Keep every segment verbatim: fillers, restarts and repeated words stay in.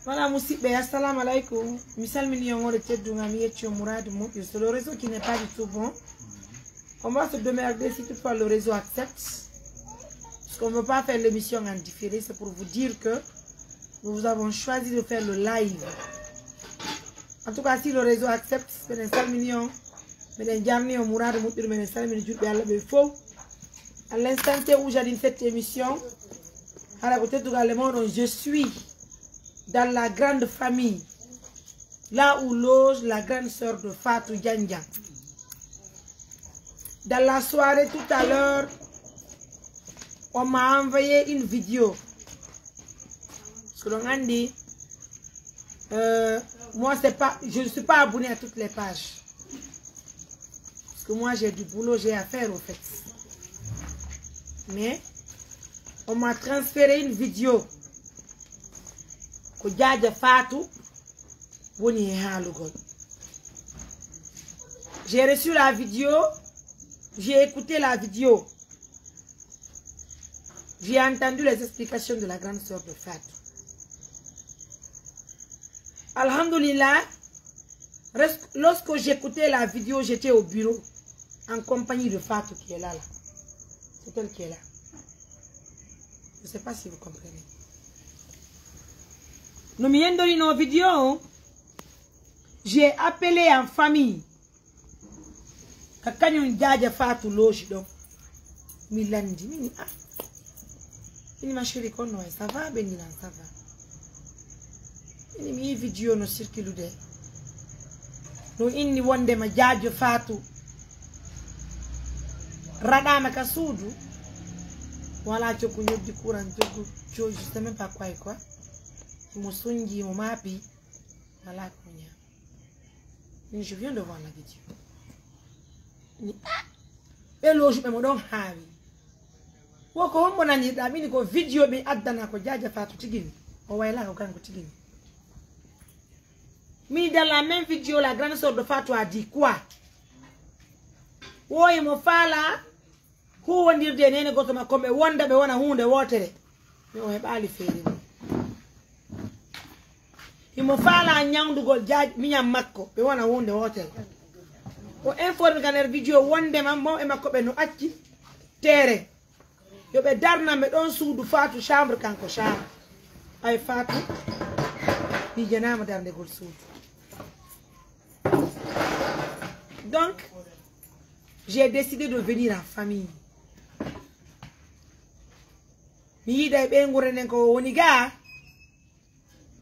Voilà, musiɓɓe, assalamu alaikum. Mi salmini on, on e teddungal, mi yecci on muraadu moƴƴo. C'est le réseau qui n'est pas du tout bon. On va se démerder si toutefois le réseau accepte. Parce qu'on ne veut pas faire l'émission en différé, c'est pour vous dire que nous vous avons choisi de faire le live. En tout cas, si le réseau accepte, miɗen salmini on, miɗen jarni on muraadu moƴƴuɗo, miɗen salmini julɓe Allah ɓe fow. À l'instant T où j'anime cette émission, hara ko teddungal e mooɗon, je suis dans la grande famille, là où loge la grande sœur de Fatou Diandiang. Dans la soirée tout à l'heure, on m'a envoyé une vidéo. Parce que donc, Andy, euh, moi, c'est pas, je ne suis pas abonné à toutes les pages. Parce que moi, j'ai du boulot, j'ai à faire, au fait. Mais on m'a transféré une vidéo. Ko Jaaja Faatu woni e haalugol. J'ai reçu la vidéo, j'ai écouté la vidéo. J'ai entendu les explications de la grande sœur de Fatou. Alhamdulillah, res- lorsque j'écoutais la vidéo, j'étais au bureau en compagnie de Fatou qui est là, là. C'est elle qui est là. Je ne sais pas si vous comprenez. No mi yendorino vidéo on, j'ai appelé en famille. Ka kañum Jaaja Faatu looji ɗon. Mi lanndi, mini, ah. Mini, ma chérie, kono waay, ça va? Ɓe ngilan, ça va. Mini, mi yii vidéo no circulude. No inni wondema Jaaja Faatu raɗaama ka suudu. Wala coggu ñoddi courant, coggu, je sais même pas quoi, quoi. Mo sunji, mo maapi. Wala ko ñaama. Min, je viens de voir la vidéo. Ni, ah! Ɓe loojuɓe mo ɗon haawi. Wo ko hombo nanirɗa? Mini, ko vidéo mi addana ko Jaaja Faatu tigi ni. O wayla ko kanko tigi ni. Mini, dans la même vidéo, la grande sœur de Fatou a dit quoi? Wo himo faala huuwondirde e neene gooto makko, ɓe wonda, ɓe wona huunde wootere. Mi, o heɓaali feere mum. Himo faalaa ñawndugol jaaj-, miñan makko, ɓe wona huunde wootere. O informi ka nder video wondema mawɓe makko ɓe no acci teere. Yo ɓe darnan ɓe ɗon suudu Faatu chambre kanko chambre. Ay Faatu, mi janaama darndegol suudu. Donc, j'ai décidé de venir en famille. Mi yiida e ɓeynguure nden ko woni gaa,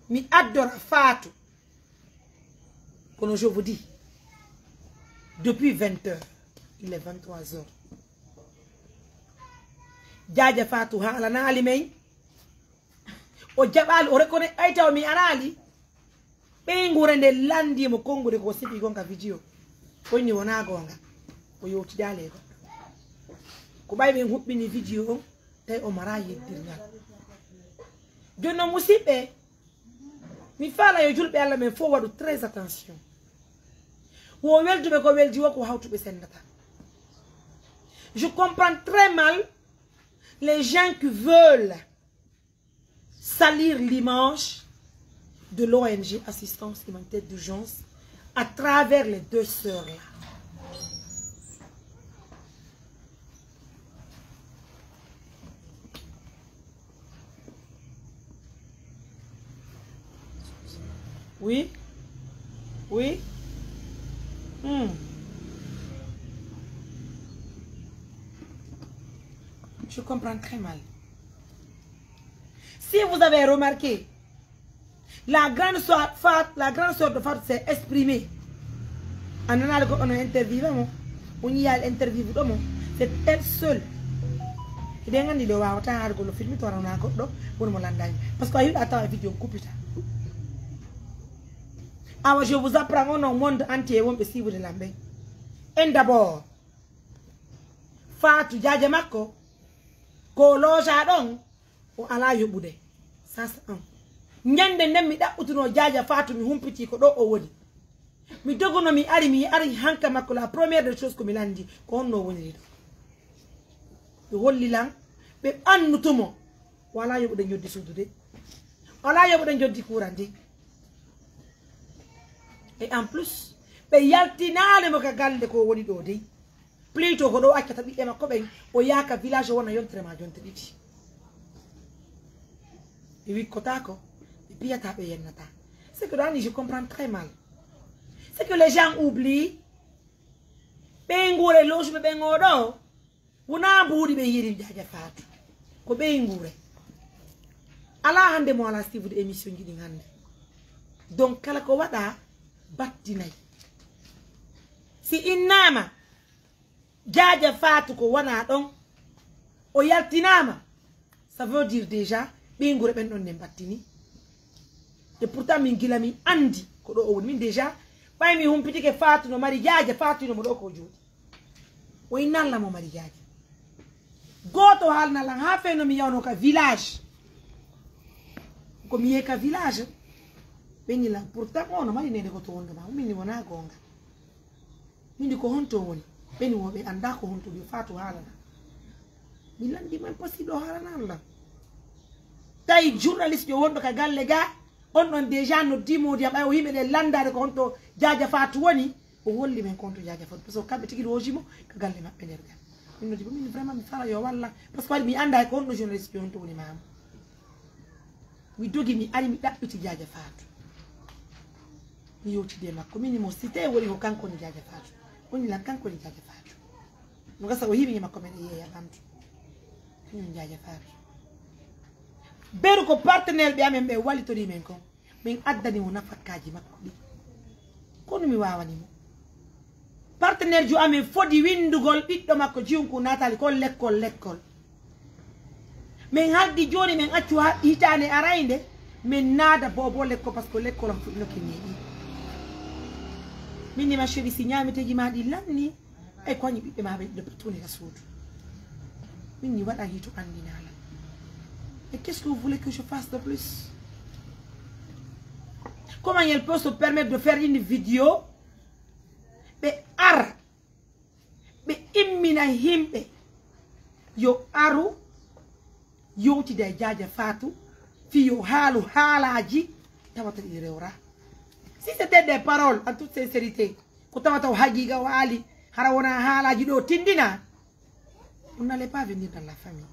mi addora Faatu. Kono je vous dis, depuis vingt heures, il est vingt-trois heures. Jaaja Faatu haalanaali men. O jaɓaali, o reconnaît, ay taw mi araali. Ɓeynguure nde lanndii mo konnguɗi ko sifi gon ka video. Ko inni wonaa goonga. O yewtidaali e goɗɗo. Ko ɓay ɓen huɓɓini video on, tawi o maraa yeddirngal. Jooni non, musiɓɓe, mi faala yo julɓe Allah men fof waɗu très attention. Wo welduɓe ko weldi wo, ko hawtuɓe sennata. Je comprends très mal les gens qui veulent salir l'image de l'O N G Assistance Humanitaire d'Urgence à travers les deux sœurs là. Oui. Oui. Hmm. Je comprends très mal. Si vous avez remarqué, la grande sœur, Fat-, la grande sœur de Fatou s'est exprimée. A nanaali ko ono interview mo. O ñiyaali interview ɗo mo. C'est elle seule. Hiɗen anndi ɗo waawata haade goɗɗo filmi to rana goɗɗo woni mo landaani. Parce que a yiɗa tawa video kuppita. Awa, je vous apprends, on au monde entier wonɓe siibude lamɓe. En d'abord, Fatou jaaja makko, ko looja ɗon, o alaa yoɓude. Ça, c'est un. Ñande nden mi ɗaɓɓutuno jaaja Fatou, mi humpitii ko ɗo o woni. Mi doguno, mi ari, mi ari hanka makko, la première des choses ko mi lanndi, ko honno o woniri ɗo. Ɓe holli lan, ɓe annutumo. Wala yoɓude ñoddi suudu de. Alaa yoɓuɗen joddi kuuran dey. Et en plus, ɓe yaltinaali mo ka galle ko woni ɗoo dey. Plutôt ko ɗoo accata ɓiɓɓe makko ɓen, o yaha ka village o wona yontere maa jonte ɗiɗi. Ɓe wikkotaako, ɓe piyataa, ɓe yennataa. C'est que ɗoo ni, je comprends très mal. C'est que les gens oublient. Ɓeynguure lootuɓe ɓen oo ɗoo, wonaa mbuuɗi ɓe yiiri Jaaja Faatu. Ko ɓeynguure. Alaa hannde mo alaa suivre émission ji ɗin hannde. Donc, kala ko waɗaa, battinay. Si innaama, Jaaja Faatu ko wonaa ɗon, o yaltinaama, ça veut dire déjà, ɓeynguure ɓen ɗon ne mbattini. Et pourtant, min gila min anndi ko ɗoo o woni. Min déjà, ɓay mi humpitike Faatu no mari Jaaja, Faatu no mo ɗoo ko o jooɗi. O inna Alla mo mari Jaaja. Gooto haalna lan haa fey no mi yawnoo ka village. Ko mi yehi ka village. Ɓe inni lan, pourtant, o no mari neene gooto wonde ma. Min ni wonaa goonga. Min ni ko honto woni? Ɓe ni wo ɓe anndaa ko honto, yo Faatu haalana. Mi lanndii mo, impossible o haalana lan. Tawi journaliste jo wonɗo ka galle ga, on ɗon déjà noddii moodi am, ɓay o yimɓe ɗen lanndaade ko honto Jaaja Faatu woni. O holli men ko honto Jaaja Faatu, parce que kamɓe tigi looji mo ka galle maɓɓe nder ga. Min noddi mo, min vraiment mi fala yo walla, parce que waɗi mi anndaa ko honɗo journaliste jo honto woni maamu. Mi dogi, mi ari, mi ɗaɓɓiti Jaaja Faatu. Mi yewtidi e makko, min mo si tawi woni ko kanko woni Jaaja Faatu. Woni lan kanko woni Jaaja Faatu. No gasa o hiɓi e makko men e yeeya ɓantu. Kañum Jaaja Faatu. Beru ko partenaire ɓe amen ɓe wallitori men kon. Min addani mo nafakkaaji makko ɗi. Kono mi waawani mo. Partenaire jo amen fodi winndugol ɓiɗɗo makko jiyunku naataali ko lekkol, lekkol. Min haldi jooni min accu ha-, hitaande araynde, min naada boobo lekkol, parce que lekkol am fuɗɗinoke neeɓi. Min ni ma chérie, si ñaamiteeji ma ɗi lanni, ay ko wañi ɓiɓɓe ma ɓe ɗiɗo pat woni ka suudu. Min ni waɗan hito anndinaa lan. Et qu'est-ce que vous voulez que je fasse de plus? Comment elle peut se permettre de faire une vidéo? Ɓe ara, ɓe immina yimɓe yo aru yewtida e Jaaja Faatu, fii yo haalu haalaaji tawata ɗi rewraa. Si c'était des paroles en toute sincérité, ko tawata o haqiiqa o haali, hara wonaa haalaaji ɗoo tindinaa, on n'allait pas venir dans la famille.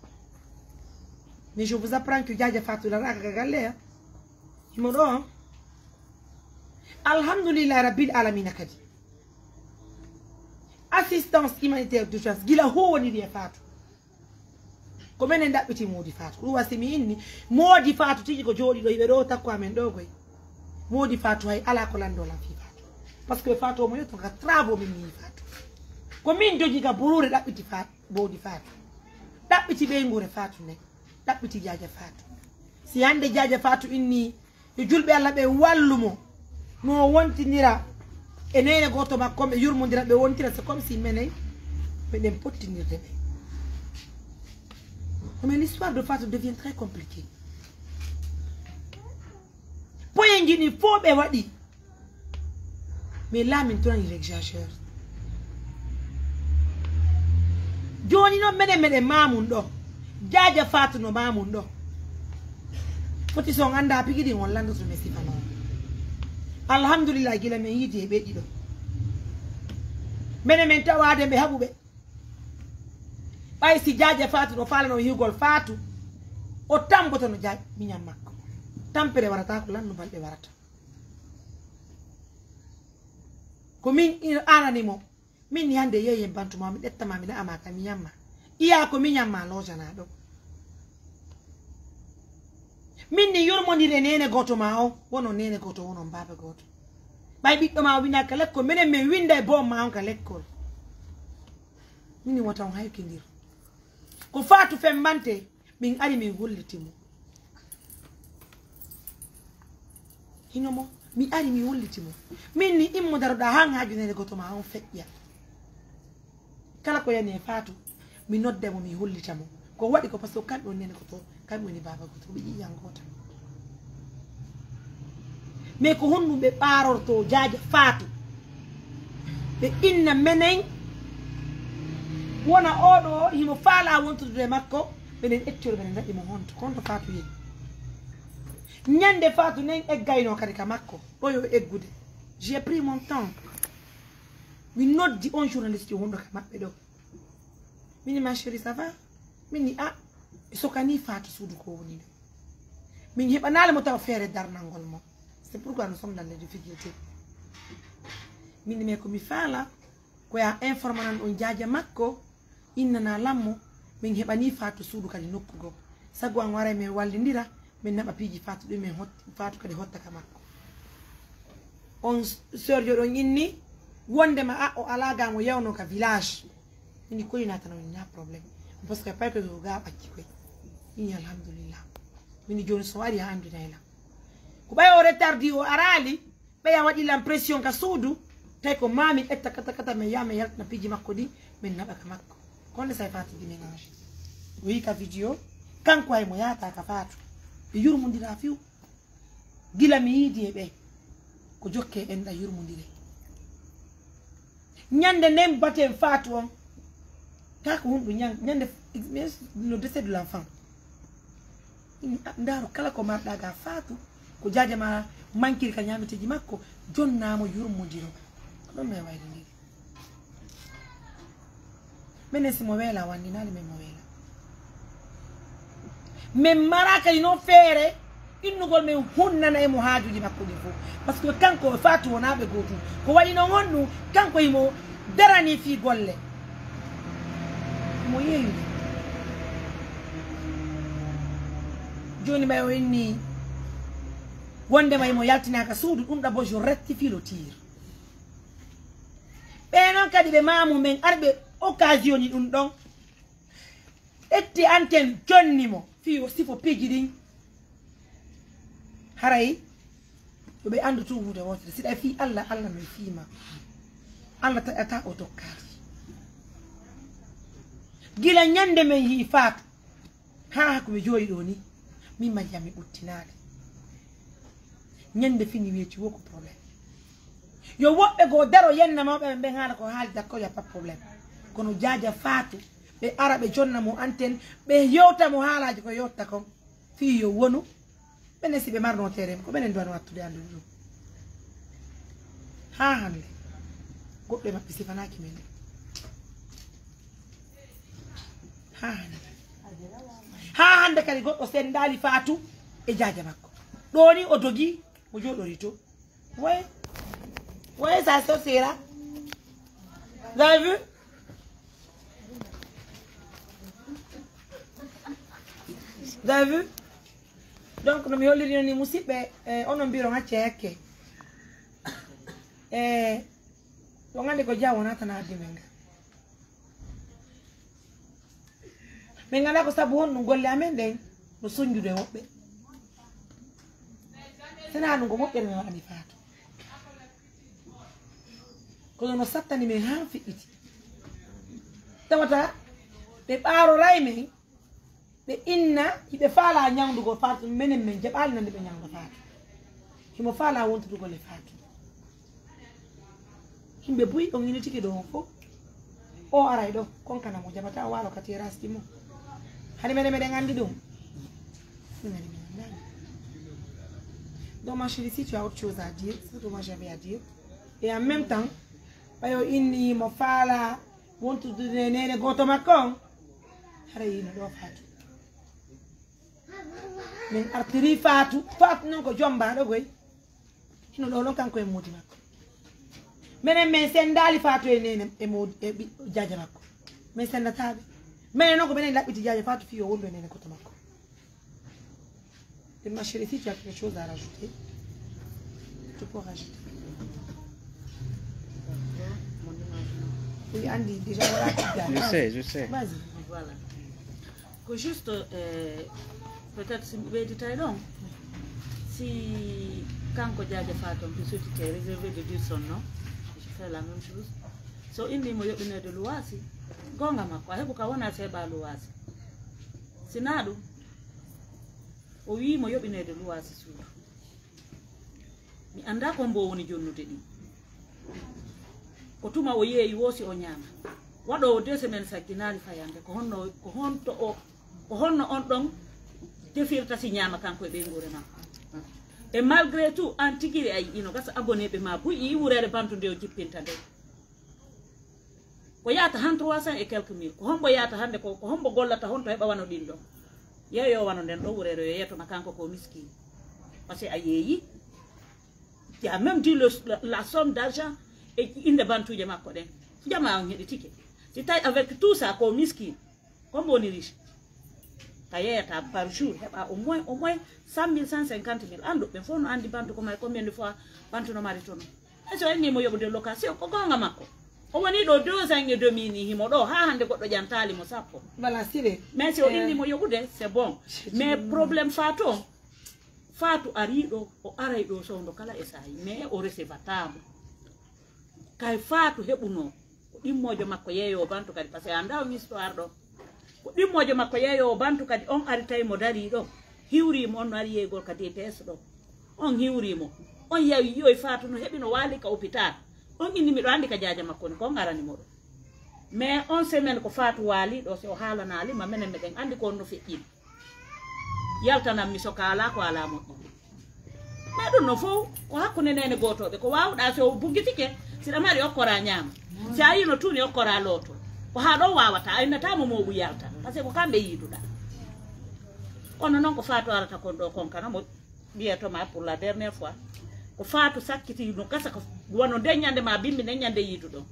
Mais je vous apprends que Jaaja Faatu laraaka ka galle, hein. Himo ɗoo, hein. Alhamdulillahi Rabbil Alamina kadi. Assistance humanitaire d'urgence, gila huuwoniri e Faatu. Ko menen ɗaɓɓiti Moodi Faatu. Ɗum wasi mi inni, Moodi Faatu tigi ko jooɗii ɗoo, hiɓe ɗoo takko amen ɗoo koy. Moodi Faatu hay alaa ko lanndoo lan fii Faatu. Parce que Faatu omo yotto ka travaux min miyi Faatu. Ko min dogi ka buruure ɗaɓɓiti Faatu, Moodi Faatu. Ɗaɓɓiti ɓeynguure Faatu nden. Ɗaɓɓiti Jaaja Faatu. Si hannde Jaaja Faatu inni, yo julɓe Alla ɓe wallu mo, no o wontinira e neene gooto makko, ɓe yurmondira, ɓe wontira, c'est comme si menen meɗen pottinirde ɓe. Mais l'histoire de Fatou devient très compliquée. Poye nji ɗi fof ɓe waɗi. Mais là, maintenant, il exagère. Jooni noon, menen, meɗen maamun ɗo. Jaaja Faatu no maamun ɗo. Foti so on anndaa pigi ɗin, on lanndoto mi sifa noon. Alhamdulillah, gila men yiidi e ɓe ɗiɗo. Menen, men tawaade ɓe haɓuɓe. Ɓay si Jaaja Faatu no faalano higol Faatu, o tambotono Jaaja miñan makko. Tampere warata ko lannu balɗe warata. Ko min ino anani mo. Min ni hannde yeeyen bantu ma, mi ƴetta ma, mi na'a ma ka mi ñamma. Iya ko mi ñamma lojana ɗo. Min ni yurmondire neene gooto ma on, wono neene gooto, wono baaba gooto. Ɓay ɓiɗɗo ma o winaa ka lekkol, menen min winda e boom ma on ka lekkol. Min ni wota on haykindir. Ko Faatu fembante, min ari min holliti mo. Hino mo, mi ari mi holliti mo. Min ni immo daroɗaa han haaju neene gooto ma on feƴƴa. Kala ko yani e Faatu, mi nodda mo, mi hollita mo. Ko waɗi ko parce que kamɓe woni neene gooto, kamɓe woni baaba gooto, ɓe ƴiƴan goota. Mais ko honɗum ɓe ɓaarortoo Jaaja Faatu? Ɓe inna menen, wona oo ɗoo himo faalaa wontude e makko, menen eccori, menen ndaɗi mo honto, honto Faatu yehi. Ñande Faatu nen eggayno kadi ka makko, ɗo yo eggude. J'ai pris mon temps. Mi noddi on journaliste yo wonɗo ka maɓɓe ɗo. Min ni, ma chérie, ça va? Min ni, ah, mi sokanii Faatu suudu ko woni ɗo. Min heɓanaali mo tawa feere darnangol mo. C'est pourquoi nous sommes dans les difficultés. Min ni, mais ko mi faala, ko ya informa nan on jaaja makko, innana lammo, min heɓanii Faatu suudu kadi nokku goo. Sago an waray men wallindira, min naɓa piiji Faatu ɗin, min hot-, Faatu kadi hotta ka makko. On s-, sœur jo ɗon inni, wondema a, o alaa ga mo yawno ka village. Min ni koy natana on na problème. Parce que pay ko ga ɓacci koy. Min ni alhamdulillah. Min ni jooni so ari ha andunay lam. Ko ɓay o retardi o araali, ɓeya waɗi lan pression ka suudu, tawi ko mamin etta kata kata, min yaha min yaltina piiji makko ɗi, min naɓa ka makko. Kono say Faatu déménage. O yi ka vidéo, kanko hay mo yaata ka Faatu. Ɓe yurmondira fiw. Gila mi yiidi e ɓe, ko jokke enɗan yurmondire. Ñande nden baten Faatu on, ka ko hunɗo ñan-, ñande f-, mais le décès de l'enfant. Ini, a, ndaaru kala ko marɗa ga Faatu, ko jaaja ma mankiri ka ñaameteeji makko, jonnamo yurmondiro. Ko ɗon mi waylindiri. Menen si mo weela wanninaali men mo weela. Min mara kadi non feere innugol men hunnana e mo haajuuji makko ɗin fof. Parce que kanko e Faatu wonaa ɓe gootum. Ko waɗi non honɗum, kanko himo darani fii golle. Himo yeeyude. Jooni ɓay o inni wondema himo yaltinaaka suudu, ɗum ɗa bo je rectifie le tir. Ɓee non kadi ɓe maamu men ari ɓe occasioni ɗum ɗon. Ƴetti anten jonni mo fii o sifo piiji ɗin. Haray yo ɓe anndu tun huunde wootere. Si ɗa fii Alla, Alla no e fii ma. Alla taƴataa o tokkaali. Gila ñande men hii Faatu. Haa ko mi jooɗi ɗoo ni, min Mariama mi ɓuttinaali. Ñande fini weeti wo ko problème. Yo woɓɓe goo daro yenna mawɓe ɓen, ɓen haala ko haali, d'accord, y a pas problème. Kono jaaja Faatu, ɓe ara ɓe jonna mo anten, ɓe yewta mo haalaaji ko yewta kon. Fii yo wonu, ɓenen si ɓe marno terrain, ko ɓenen duwano wattude anndude ɗum. Haa hannde, goɗɗo e maɓɓe sifanaaki men. Haa hannde. Haa hannde kadi goɗɗo senndaali Faatu e jaaja makko. Ɗoo ni o dogi, o jooɗori to. Voyez, voyez sa sorcière là. Vous avez vu? Vous avez vu? Donc, no mi holliri non ni, musidɓe, eh, onon mbiron acce hakke. Eh, on anndi ko Jaa wonata na addi men ga. Min ngala ko sabu honɗum golle amen ɗen no sonjude woɓɓe. Sena ɗum ko moƴƴere men waɗani Faatu. Kono no sattani men haa fiɓɓiti. Tawata ɓe ɓaaroray men, ɓe inna, hiɓe faala ñawndugol Faatu, menen men jaɓaali nande ɓe ñawndo Faatu. Himo faala wontudugol e Faatu. Yimɓe buy on initike ɗo on fof. O aray ɗo, konkana mo jaɓata, o waalo ka terrasse ɗi mo. Hani menen meɗen anndi ɗum? Min hani min anndani. Donc, ma chérie, si tu as autre chose à dire, c'est ce que moi j'avais à dire. Et en même temps, ɓayo inni mo faala wontude e neene gooto makko on, hara yino ɗo Faatu. Min artiri Faatu, Faatu non ko jombaaɗo goy. Hino ɗo non kanko e moodi makko. Menen min senndaali Faatu e neene e moodi, e ɓi-, jaaja makko. Min senndataa ɓe. Menen non ko menen laɓɓiti jaaja Faatu fii o wondu e neene gooto makko. Et ma chérie, si tu as quelque chose à rajouter, tu peux rajouter. Oui, Andy, déjà, voilà. Je sais, je sais. Vas-y. Voilà. Ko juste, eh, peut-être si mi ɓeyditay ɗon, si kanko jaaja Faatu on, puisque tu t'es réservé de dire son nom, je fais la même chose. So inni mo yoɓineede luwaasi, goonga makko, a heɓu ka wona seeɓa luwaasi. Si naa ɗum, o wii mo yoɓineede luwaasi suudu. Mi anndaa ko mbo woni jonnude ɗi. Ko tuma o yeeyi woo si o ñaama. Waɗoowo deux semaines sagginaali fayande. Ko honno, ko honto o, ko honno on ɗon defirta si ñaama kanko e ɓeynguure makko? Et malgré tout, an tigiri a yi'ino gasa abonné ɓe ma buy, i wureere bantu nde o jippinta nde. Ko yaata han trois cents et quelques mille. Ko hombo yaata hande ko, ko hombo gollata honto heɓa wano ɗin ɗon. Yeeyo wano nden ɗo wureere yo yeeto ma kanko ko miskiin. Parce que a yeeyi. Il a même dit le, la, la somme d'argent e inde bantuuje makko ɗen. Jamaa on heɗitike. Si tawi avec tout ça ko miskiin. Ko mbo woni riche? Ka yeeyata par jour, heɓa au moins, au moins cent mille, cent cinquante mille. Andu ɓen fof no andi bantu ko mari, combien de fois bantu no mari tono. Hay so inni mo yoɓude location, ko goonga makko. O woni ɗo deux ans et demi ni himo ɗo, haa hande goɗɗo ƴantaali mo sappo. Voilà, sire. Mais si o inni mo yoɓude, c'est bon. Mais problème Fatou on, Fatou ari ɗo, o aray ɗo sowndo kala e saayi, mais o recevata mo. Kay Fatou heɓuno, ko ɗimmoojo makko yeeyoowo bantu kadi, parce que a anndaa on histoire ɗo. Ko ɗimmoojo makko yeeyoowo bantu kadi, on ari tawi mo darii ɗo. Hiwrii mo, on no ari yeeygol ka D P S ɗo. On hiwrii mo. On yawi yi'oy Fatou no heɓi no waali ka hôpital. On inni miɗo anndi ka jaaja makko woni, ko on arani mo ɗo. Mais on semaine ko Fatou waali ɗo, si o haalanaali ma, menen meɗen anndi ko on no feƴƴini. Yaltanan mi so ka alaa ko alaa moƴƴi. Mais ɗum no fow, ko hakkunde neene gootooɓe. Ko waawuɗaa si o buggitike, si ɗa mari okkoraa ñaama. Si a yiino tuuni okkoraa looto. Ko haa ɗon waawata, a innataa mo mooɓu yalta. Parce que ko kamɓe yiiduɗaa. Kono non ko Fatou arata kon ɗo kon kana mo mbiyetoma pour la dernière fois. Ko Fatou sakkiti no gasa ko wano nden ñande ma bimbi nden ñande yiiduɗon.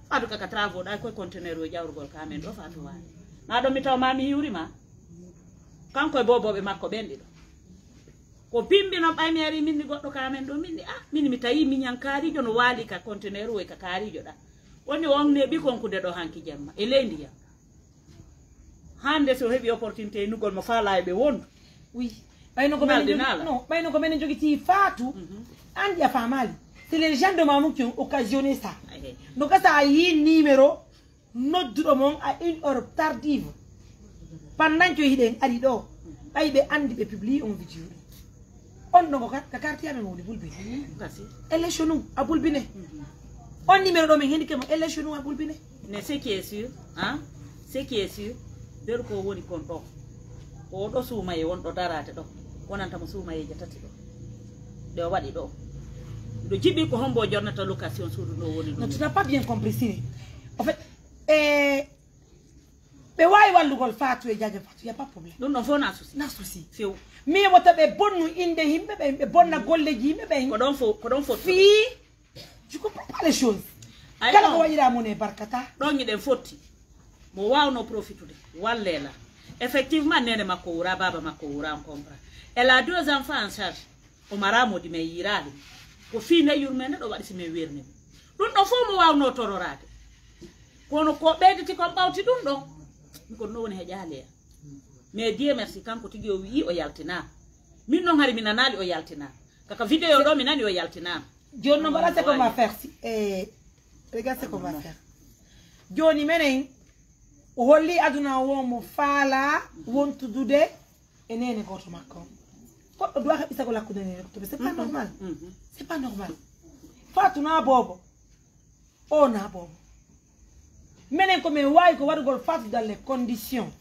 Fatou kaka travaux ɗa koye conteneur o jawrugol ka men ɗo Fatou waali. Ma ɗon mi taw ma mi hiwri ma. Kanko e boobooɓe makko ɓen ɗiɗo. Ko bimbi non ɓay mi ari minni goɗɗo ka men ɗo minni, ah, minni mi tawi miñan kaarijo no waali ka conteneur o e ka kaarijo ɗa. Woni on neeɓi konkude ɗo hanki jemma. E ley ndiyam. Hande so heɓi opportunité nugol mo faala e ɓe wondu. Oui. Ɓayno ko men Nalde jogi, naala. Non, ɓayno ko men jogiti Fatou. Mhm. Andi a faamaali. C'est les gens de Mamou qui ont occasionné ça. Ahe. No gasa a yi numéro nodduɗo mon à une heure tardive. Pendant que hiɗen ari ɗo, ɓay ɓe andi ɓe publie on vidéo ɗo. On ɗon ko ka, ka quartier amen woni bulbine. Kasi. Élection ɗum a bulbine. Mhm. On numéro ɗo min hendike mo élection ɗum a bulbine. Ne ce qui est sûr, hein? Ce qui est sûr, nder ko woni kon ɗo. Ko ɗo suumaye won ɗo darade ɗo. Wonanta mo suumayeje tati ɗo. Ɗe o waɗi ɗo. Ɗo jiɓi ko hombo jonnata location suudu ɗo woni ɗo. Non, tu n'as pas bien compris, Siré. En fait, eh, ɓe waawi wallugol Fatou e Jaaja Fatou, y a pas problème. Ɗum ɗon fof na souci. Na souci. Few. Mi wota ɓe bonnu innde yimɓe ɓen, ɓe bonna golleji yimɓe ɓen. Ko ɗon fof, ko ɗon fof. Fii, je comprends pas les choses. Ay, kala non. Ko waɗira mon e barkata. Ɗon hiɗen fotti. Mo waawno profitude, wallela. Effectivement, nene makko wura, baba makko wura, on comprend. Elle a deux enfants en charge. O mara modi men yiiraali. Ko fii ne yurmende ɗo waɗi si men werni mo. Ɗum ɗon fof mo waawno tororaade. Kono ko ɓeyditi kon ɓawti ɗum ɗon. Mi ko ɗum woni he ƴaaleya. Mais Dieu merci, kanko tigi o wi'i o yaltina. Min non hari mi nanaali o yaltina. Kaka vidéo ɗo mi nani o yaltina. Jooni non, voilà ce qu'on va faire. Si, eh, regarde ce qu'on va faire. Jooni menen, o holli aduna o mo faala wontudude e nene gooto makko. Goɗɗo duwata ɓisago lakkude nene gooto. C'est pas normal. C'est pas normal. Fatou na boobo. O na boobo. Menen ko men waawi ko waɗugol Fatou dans les conditions.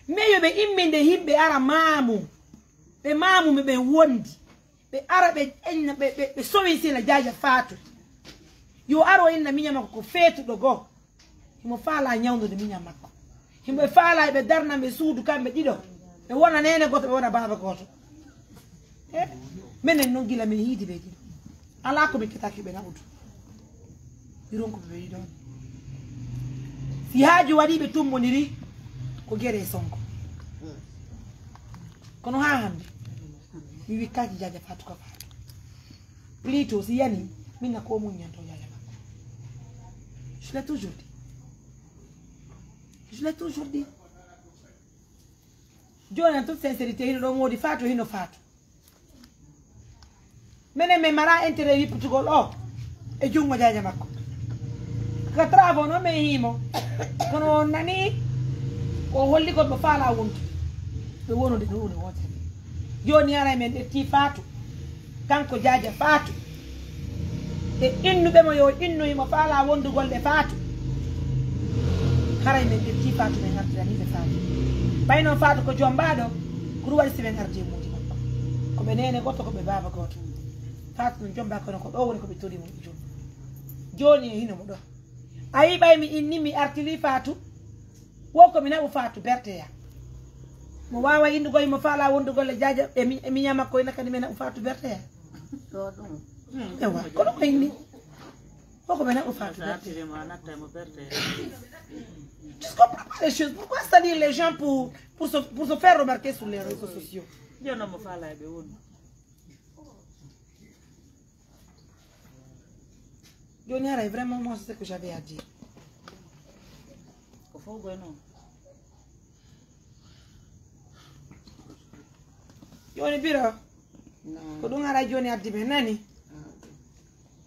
Mais yo ɓe imminde yimɓe ara maamu. Ɓe maamu ɓe ɓen wondi. Ɓe ara ɓe ƴenna, ɓe, ɓe, ɓe sowi sila Jaaja Fatou. Yo aro inna miña makko ko feetuɗo goo. Himo faalaa ñawndude miña makko. Himo faalaa ɓe darna ɓe suudu kamɓe ɗiɗo. Ɓe wona neene gooto, ɓe wona baaba gooto. Eh, menen non gila men hiidi ɓe ɗiɗo. Alaa ko mi ketaaki ɓe naɓudu. Mi ronku ɓe ɓe ɗiɗo. Si haaju waɗi ɓe tummoniri, ko gere e sonko. Kono haa hannde, mi wikkaaki Jaaja Fatou ka Fatou. Plutôt, si yani, min na ko mun ñanto Jaaja makko. Je l'ai toujours dit. Je l'ai toujours dit. Jooni, en toute sincérité, hino ɗon woodi Fatou, hino Fatou. Menen, men mara intérêt yipputugol o e junngo Jaaja makko. Ko travaux noon men himo. Kono on nani ko holligol mo faala wontude. Ɓe wonode no woni wootere. Jooni haray men ƴetti Fatou. Kanko Jaaja Fatou. E innuɓe mo yo innu himo faala wondugol e Fatou. Haray men ƴetti Fatou, men artirani ɓe Fatou. Ɓay noon Fatou ko jombaaɗo, ko ɗum waɗi si men ardi e moodi makko. Ko ɓe neene gooto, ko ɓe baaba gooto. Faatu ɗum jomba kono ko ɗo woni ko ɓe tori mo e jom. Jooni e hino mo ɗo. A yi'i ɓay mi inni mi artiri Faatu. Wo ko mi naɓu Faatu berteya. Mo waawa inndugo himo faala wondugol e jaaja e mi- e miña makko ina kadi mi naɓu Faatu berteya. Ɗo ɗum. Ewa, kono ko inni. Wo ko mi naɓu Faatu berteya. Artiri mo a natta mo berteya. Je comprends pas les choses. Pourquoi salir les gens pour, pour se, pour se faire remarquer sur les réseaux sociaux? Jono mo faala e ɓe woni. Jooni haray vraiment moi c'est ce que j'avais à dire. Ko fof goy noon. Jooni biro. Ko ɗum haray jooni addi men nani.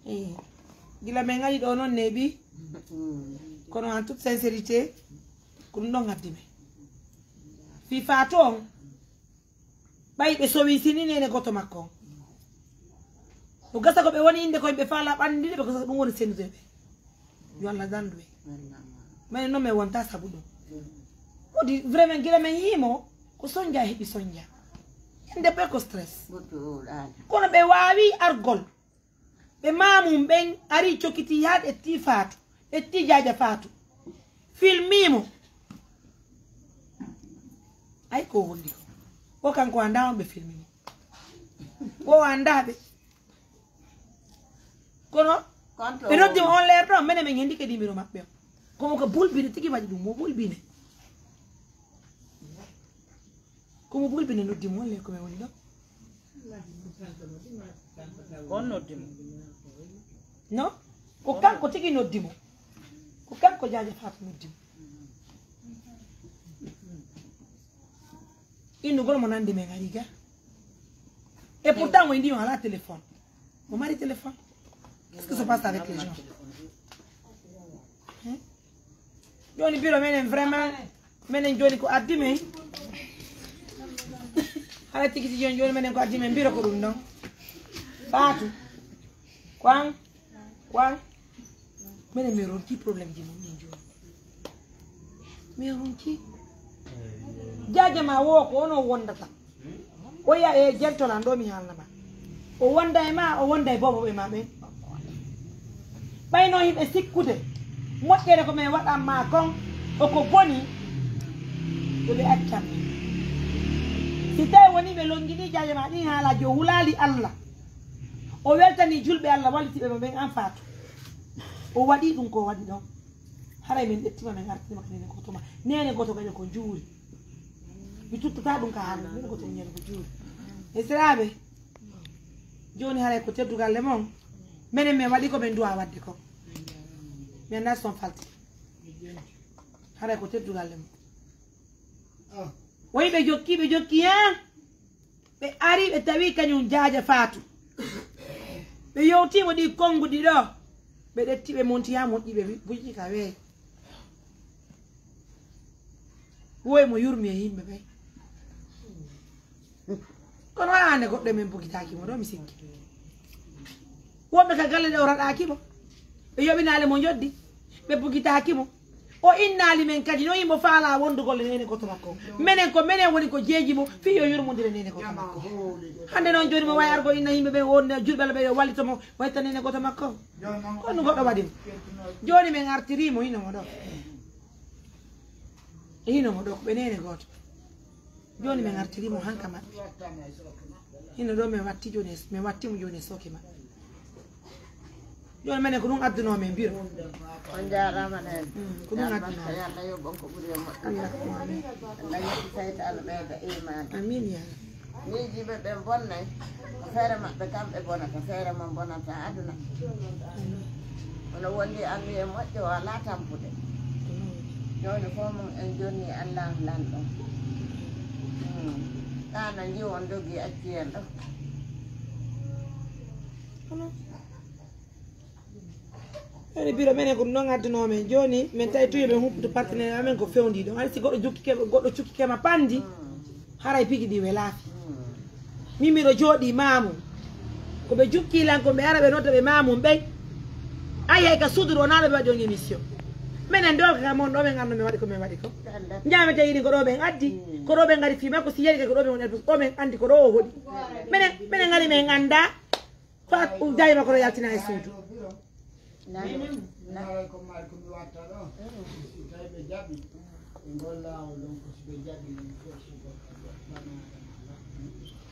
Eh, gila men ari ɗo noon neeɓi. Kono en toute sincérité ko ɗum ɗon addi men. Fii Faatu on. Ɓay ɓe sowi sini neene goto makko on. No gasa ko ɓe woni innde koye ɓe faala ɓanndude ɓe ko ɗum woni sendude ɓe. Yo Allah danndu ɓe. Mene non men wonta sabu ɗum. Wodi vraiment gila men yiimo ko sonja heɓi sonja. Ende pe ko stress. Kono ɓe waawi argol. Ɓe maamum ɓen ari cokiti haa ɓe tii Faatu, ɓe tii jaaja Faatu. Filmii mo. Ay ko wondi ko. Ko kanko anndaa on ɓe filmi mo. Ko o anndaa ɓe. Kono ɓe noddi mo on leer ɗon, menen men hendi ke dimiro maɓɓe on. Komo ko bulbine tigi waɗi ɗum, mo bulbine. Ko mo bulbine noddi mo, on leer ko men woni ɗon. On noddi mo. No? Ko kanko tigi noddi mo. Ko kanko jaaja Faatu noddi mo. Innugol mo nandi men ari ga. Et pourtant, on dit on a la téléphone. On m'a dit téléphone. Qu'est-ce qui se passe avec les gens? Hein? Jooni biro menen vraiment menen jooni ko addi men. Hala tigi si jooni jooni menen ko addi men biro ko ɗum ɗon. Faatu. Kwan. Kwan. Menen mi ronki problème ji mon min jooni. Mi ronki. Jaaja ma wo ko ono wondata. O ya e jeltolan ɗo mi haalna ma. O wonda e ma, o wonda e boobo ɓe ma ɓen. Ɓayno hiɓe sikkude moƴƴere ko men waɗan ma kon, o ko boni, yo ɓe accan min. Si tawi woni ɓe longini jaaje ma ɗin haalaaji, o hulaali Allah. O weltani julɓe Allah wallitiɓe mo ɓen an Faatu. O waɗi ɗum ko o waɗi ɗon. Haray min ƴettima min artima ka nene goto ma. Nene goto gaƴa ko juuri. Mi tuttata ɗum ka haala, min ko tun ñande ko juuri. E siraaɓe, jooni haray ko teddugal le mon. Menen men waɗi ko men duwa waɗde ko. Mi anndaa son falti. Haray ko teddugal le mon. Woy ɓe jokki, ɓe jokki, haa ɓe ari, ɓe tawi kañum jaaja Faatu. Ɓe yewti mo ɗi konnguɗi ɗo. Ɓe ɗetti, ɓe monti haa moƴƴi, ɓe wi-, buƴƴi ka weeyo. Woy mo yurmi e yimɓe ɓen. Kono haa hannde goɗɗo e men bugitaaki mo ɗo, mi sikki. Wonɓe ka galle ɗe o raɗaaki mo. Ɓe yoɓinaali mo njoddi. Ɓe bugitaaki mo. O innaali men kadi, no himo faalaa wondugol e neene goto makko. Menen ko menen woni ko jeeji mo, fii yo yurmondire neene goto makko. Hannde noon jooni mo wawi argo inna yimɓe ɓe, wonde julɓe Alla ɓe yo wallito mo, wayta neene goto makko. Ko ɗum goɗɗo waɗi mo. Jooni men artirii mo, hino mo ɗo. Hino mo ɗo, ko ɓe neene gooto. Jooni men artirii mo hanka maɓɓe. Hino ɗo men watti jooni e, men watti mo jooni e sooke maɓɓe. Jooni menen ko ɗum addunoo men biro. On jaaraama nene. Mm, ko ɗum addunoo men. Yalla yo ɓon ko ɓuri e moƴƴude. Allahumma amin. Allah yetti seytaane ɓeyda iimaani. Amin ya Rabbi. Miijiiɓe ɓen bonnay, ko feere maɓɓe kamɓe bonata, feere mon bonata aduna. Kono wondi anniye moƴƴo o alaa tampude. Jooni fof mum en jonni Allaahu lanɗo. Hmm. Ɗaana njiwon dogi acci en ɗo. Jooni biro menen ko ɗum ɗon addunoo men. Jooni men tawi tuyo men humpito partenaire amen ko fewndii ɗon. Hay si goɗɗo jukki ke, goɗɗo cukki ke ma panndi, haray piji ɗi welaafi. Min miɗo jooɗii maamum. Ko ɓe jukki lan ko ɓe ara ɓe nodda ɓe maamum ɓen. Ay hay ka suudu ɗo naa ɓe waɗi on émission. Menen ɗo ka mon ɗo men anno men waɗi ko men waɗi ko. Ñaamete yiɗi ko ɗo men addi. Ko ɗo men ngari fii makko si yari ko ɗo men woni addu. Ɗo men andi ko ɗo o hoɗi. Menen, menen ngari men anda. Fa dayma ko ɗo yaltina e suudu. Minen, minen haray ko mari ko mi watta ɗo. Si tawi ɓe jaɓi, ɓe ngol laawol ɗon ko si ɓe jaɓi, min fof si goɗɗo bana Adama.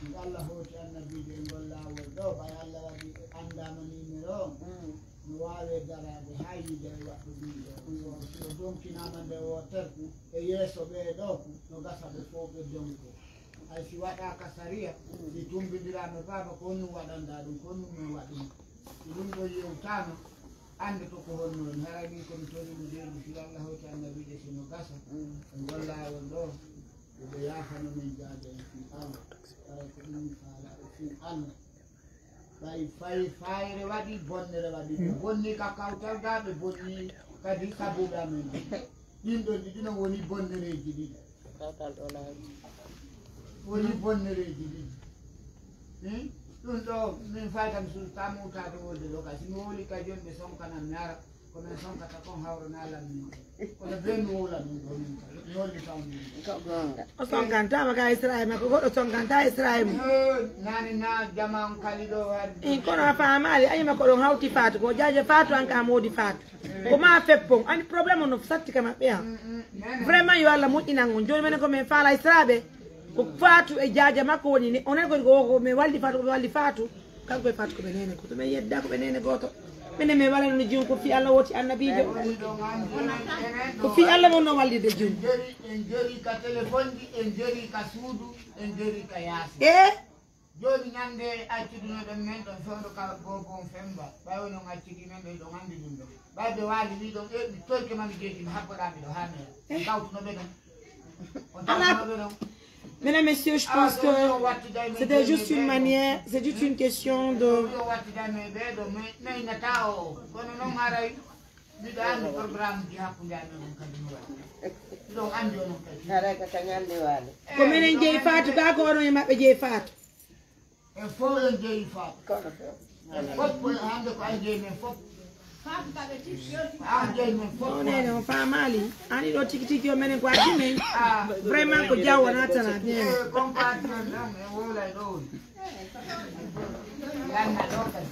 Min Allah hooti annabiiɓe e ngol laawol ɗo, ɓay Allah waɗi ɓe anndaama numéro on. No waawe daraade haa yiide e waɗɗo ɗum ɗo. So, si o donkinaama nde wootere, e yeeso ɓee ɗo, no gasa ɓe fof ɓe donko. Hay si waɗaaka sariya, si tumbindiraama baaba, ko honɗum waɗanɗaa ɗum, ko honɗum men waɗi ɗum. Si ɗum ɗon yewtaama, anndoto ko honno woni. Haray min ko mi tolnii mo deerɗi fii Allah hooti annabiiɓe si no gasa. E ngol laawol ɗo, yo ɓe yaafano min jaade en fii Allah. Haray ko ɗum mi faala e fii Allah. Ɓay fay fayre waɗi, bonnere waɗi. Ɓe bonni ka kawtal gaa, ɓe bonni kadi ka buuɗe amen ɗin. Ɗin ɗon ɗiɗi non woni bonnereeji ɗiɗi. Kawtal ɗo laawi. Woni bonnereeji ɗiɗi. Hmm? Ɗum ɗo min faytam sulta mutaade wolde ɗo ka. Si mi wowli ka jooni ɓe sonkanan mi ara. Kono en sonkata kon hawranaa lan min. Kono bee mi wowla ɗum ɗo min ka. Mi holli taw min. Ko goonga. O sonkantaama ka Israel makko, goɗɗo sonkanta Israel mum. Eh, nani na jama on kali ɗo wardi. In kono a faamaali, a yima ko ɗon hawti faatu, ko jaaje faatu an ka moodi faatu. Ko ma feppon, ani problème on no satti ka maɓɓe an. Vraiment yo Allah moƴƴinan on. Jooni menen ko men faala Israel ɓe, ko faatu e jaaja makko woni ne, onen ko ko men waldi faatu, ko men waldi faatu. Kanko e faatu ko ɓe neene gooto, men yedda ko ɓe neene gooto. Minen men walano jun ko fii Allah woti annabiijo. Ko fii Allah wonno wallirde jun. En jeri, en jeri ka telefonji, en jeri ka suudu, en jeri ka yaasi. E? Jooni ñande accudunoɗon men ɗon fewndo ka boobo on Femba. Ɓay onon accidi men ɗon, ɗon anndi ɗum ɗon. Ɓay ɓe waali wi ɗon, e, mi toyke ma mi jeeti, mi habboɗaa mi ɗo haa meya. Eh? Kawtuno ɓe ɗon. Mesdames, messieurs, je pense que c'était juste une manière, c'est juste une question de... Ko menen jeyi Faatu, gaa ko onon e maɓɓe jeyi Faatu. En fof en jeyi Faatu. Kono fof. En fof ko hannde ko an jeyi men fof. An jeyi men fof. Non, non, non, faamaali. Ani ɗo tigi tigi o menen ko addi men. Ah. Vraiment ko jaw wona tana bien. Eh, compartiment ɗon en wowlay ɗo woni. Lanna ɗo kadi.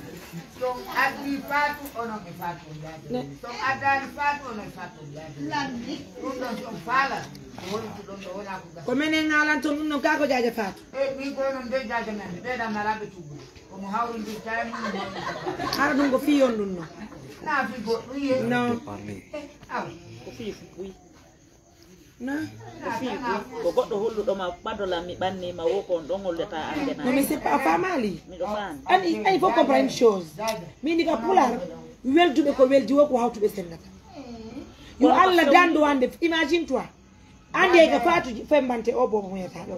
Si on addi Faatu, onon e Faatu on yaade. Ne. Si on addaali Faatu, onon e Faatu on yaade. Lanni. Ɗum ɗon si on faala, ko woni ɗum ɗon ɗo wona ko gasa. Ko menen ngaalanton ɗum ɗon kaa ko jaaja Faatu. E min ko onon nde jaaja men, ɓeeɗa malaaɓe tuubude. Ko mo hawrindirta e mum, mo hawrindirta. Hara ɗum ko fii on ɗum non. Naa fii goɗɗum ye. Non. Aw. Ko fii fuɗɗuy. Non. Ko fii fuɗɗuy. Ko goɗɗo holluɗo ma ɓadola mi ɓanni ma wo ko on ɗon hollata an de na. Non, mais c'est pas, a faamaali. Miɗo faami. Ani, ani, faut comprendre une chose. Min ni ka pulaar, welduɓe ko weldi wo ko hawtuɓe sennata. Yo Allah dandu hande, imagine toi. Andi ay ka Faatu fembante o bo hoyata ɗo.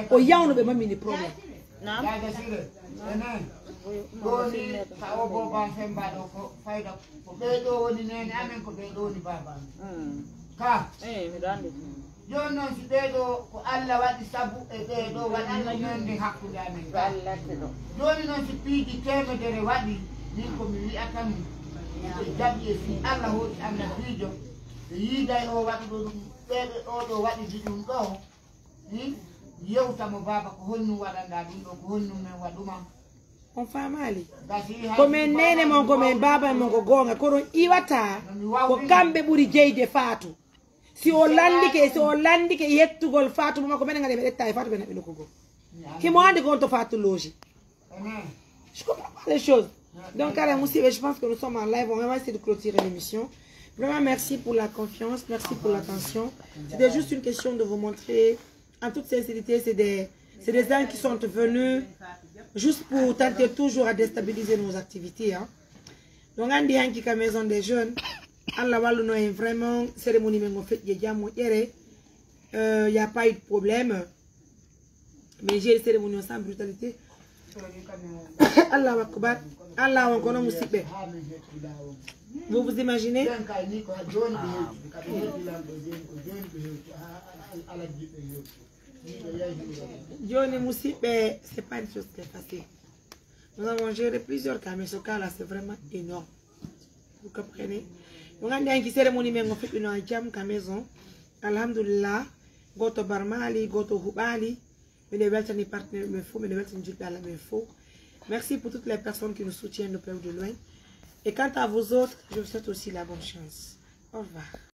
O yawno ɓe mamini problème. Naam. Daaga Sire, enen, ɗoni ka o booban femba ɗo ko fayda, ko ɓee ɗo woni neene amen, ko ɓee ɗo woni baaba amen. Mm. Ka? Eh, miɗo andi. Jooni noon si ɓee ɗo ko Allah waɗi sabu e ɓee ɗo waɗi yonde hakkunde amen ka. Jooni noon si piiji teemedere waɗi, min ko mi wi'ata mi, ɓe jaɓi e fii Allah hooti annabiijo, ɓe yiiday o waɗuɗo ɗum, ɓee ɓe o ɗo waɗi ɗum ɗo. Hmm? Yewta mo baaba ko honɗum waɗanɗaa ɗum ɗo, ko honɗum men waɗuma. On faamaali? Ko men neene mon, ko men baaba mon, ko goonga. Kono iwata ko kamɓe ɓuri jeyde Faatu. Si o landike, si o landike yettugol Faatu mo makko, menen ngari men ƴetta e Faatu, men heɓi nokku goo. Himo andi ko on to Faatu looji. Je comprends pas les choses. Donc, allez, Moussibé, je pense que nous sommes en live. On va essayer de clôturer l'émission. Vraiment, merci pour la confiance, merci pour l'attention. C'était juste une question de vous montrer, en toute sincérité, c'est des, c'est des gens qui sont venus juste pour tenter toujours à déstabiliser nos activités, hein. Donc, andi hanki ka Maison des Jeunes, Allah walluno en vraiment, cérémonie men on feƴƴi e jam moƴƴere. Euh, y a pas eu de problème. Mais j'ai les cérémonies sans brutalité. Allahu Akbar. Allah on kono musiɓɓe. Vous vous imaginez? Jooni musiɓɓe, c'est pas une chose qui est facile. Nous avons géré plusieurs cas, mais ce cas-là, c'est vraiment énorme. Vous comprenez? Mo nganndi hanki cérémonie men o feɓɓino e jam ka maison. Alhamdulillah. Gooto barmaali, gooto huɓaali. Miɗo weltani partenaire ɓe fof, miɗo weltani julɓe Allah ɓe fof. Merci pour toutes les personnes qui nous soutiennent de près ou de loin. Et quant à vous autres, je vous souhaite aussi la bonne chance. Au revoir.